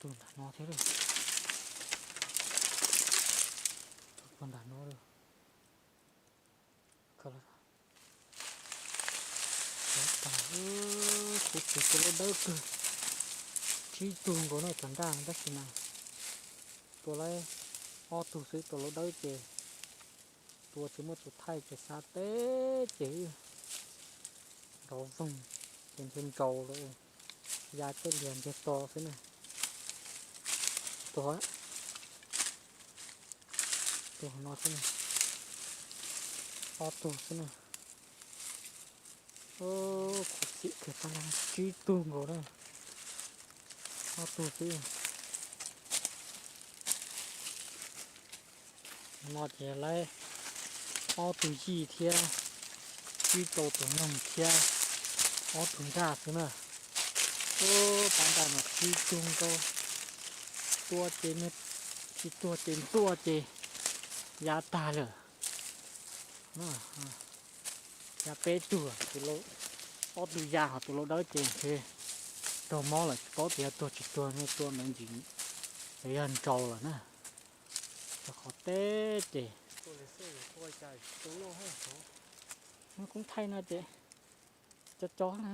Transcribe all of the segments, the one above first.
Tus nram no thiab lawm. Tus puag nram no lawm. Tag, kuv tsis tua laub dawb kawg. Tsib tug nkaus no cov nraj no tab sis mas tua laib ob tug xwb, tua laub dawb ces tua tsis muaj tus thaij ces xav teb ces nrov voog ces ntshe ntsaus lawm, ya tej liag ntshe to xwb na. Tus, tus no xwb na, ob tug xwb na. Khuv xim kawg, tsib tug nkaus na, ob tug xwb. No ces laib ob tug yij thiab, tsib rau tus noog thiab ob tug nraj xwb na. Ub, pab nraj mas tsib tug nkaus, tua ces tsis tuag ces ntxuaj ces yav tag lawm. Yav peb tug, ob tug ya ho tus laub dawb ces ntshe raug mob lawm, tsis paub tias yog tuag tsis tuag, tua ntawd ntsis yog ntsaus lawm na. Rau qhov teb ces muab koob thaij no ces co co na.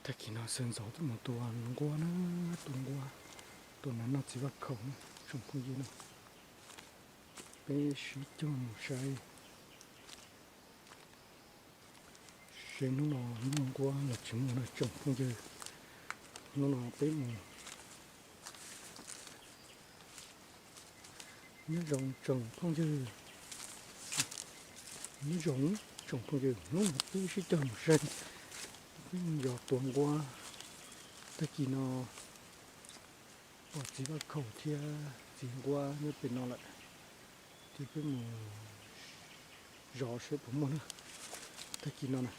Tag kis no sawv ntxov tuaj mus tua nquab na, tua nquab, tua nas noj txiv vaj khaum na tsoom phooj ywg na. Peb sib cog mus saib seb hnub no muaj nquab los tsis muaj na tsoom phooj ywg. Hnub no peb mus, nyob zoo tsoom phooj ywg, nyob zoo tsoom phooj ywg, hnub no peb sib cog mus saib, peb mus yos tua nquab. Tag kis no pom txiv vaj khaum thiab txiv nquab nyob pem no lawm, ces peb mus zov seb puas muaj na. Tag kis no na,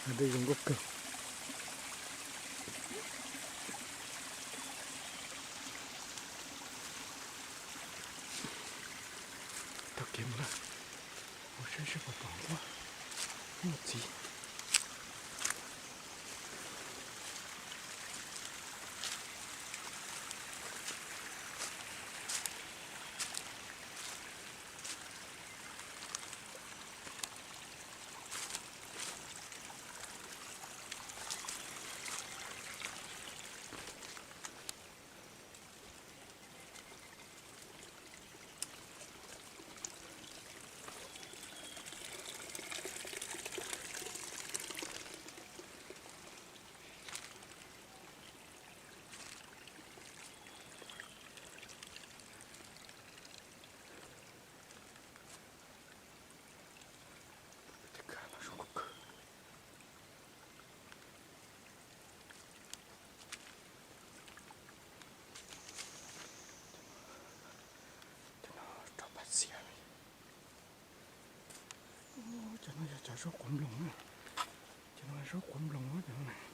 hav dej zoo nkauj kawg. Taug kev mus na, mus saib seb puas pom nquab, muaj txiv. Zaub quav nploos, cov no zaub quav nploos cov no.